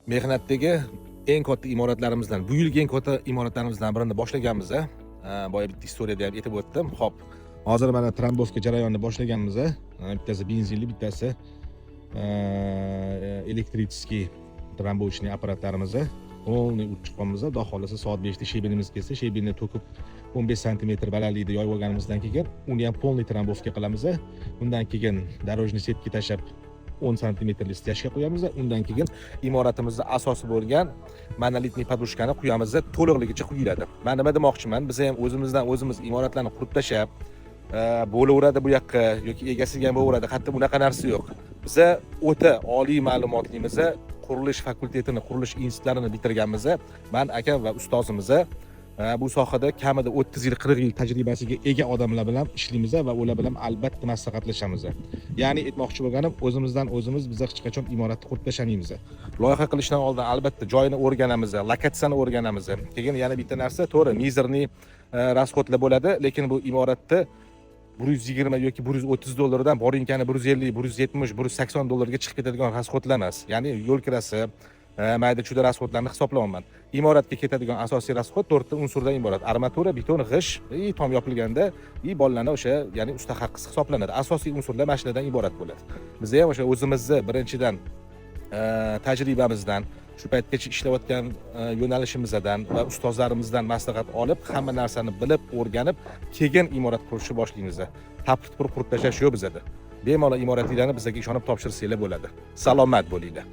Mehnatdagi eng katta imoratlarimizdan, bu yilgi eng katta imoratlarimizdan birini boshlaganmiz. Boya bitta история da ham aytib o'tdim. Xo'p, hozir mana трамбовка jarayonini boshlaganmiz. Bittasi benzinli, bittasi электрический трамбовочный apparatlarimiz. Полный urib chiqqanmiz. Xudo xohlasa, soat 5 da щебень imiz kelsa, щебень ni to'kib, 15 santimetr balandlikda yoyib olganimizdan keyin uni ham полный трамбовка qilamiz. Undan keyin дорожный сетка tashlab, 10 santimetrli стяжка qo'yamiz. Undan keyin imoratimizni asosi bo'lgan монолитный подушка ni quyamiz, to'liqligicha quyiladi. Man nima demoqchiman? Biz ham o'zimizdan o'zimiz imoratlarni qurib tashlab, bo'laveradi bu yoqqa yoki egasiga ham bo'laveradi, hatto bunaqa narsa yo'q. Biza o'ta oliy ma'lumotlimiz, qurilish fakultetini, qurilish institutlarini bitirganmiz. Man akam va ustozimiz bu sohada kamida 30 yil, 40 yil tajribasiga ega odamlar bilan ishlaymiz va ular bilan albatta maslahatlashamiz. Ya'ni aytmoqchi bo'lganim, o'zimizdan o'zimiz biz hech qachon imoratni qurib tashlamaymiz. Loyiha qilishdan oldin albatta joyini o'rganamiz, lokatsiyani o'rganamiz. Keyin yana bitta narsa, to'g'ri, мизерный расход lar bo'ladi, lekin bu imoratni 120 yoki 130 dollardan borinkani 150, 170, 180 dollarga chiqib ketadigan расход lar emas. Ya'ni yo'l kirasi, mayda chuyda расход larni hisoblayapman. Imoratga ketadigan asosiy расход to'rtta unsurdan iborat: armatura, beton, g'isht и tom yopilganda и bolalarni o'sha, ya'ni usta haqqisi hisoblanadi. Asosiy unsurlar mana shulardan iborat bo'ladi. Biz ham o'sha o'zimizni birinchidan tajribamizdan, shu paytgacha ishlayotgan yo'nalishimizdan va ustozlarimizdan maslahat olib, hamma narsani bilib, o'rganib, keyin imorat qurishni boshlaymiz. Tapir tupur qurib tashlash yo'q bizada. Bemalol imoratinglarni bizga ishonib topshirsanglar bo'ladi. Salomat bo'linglar.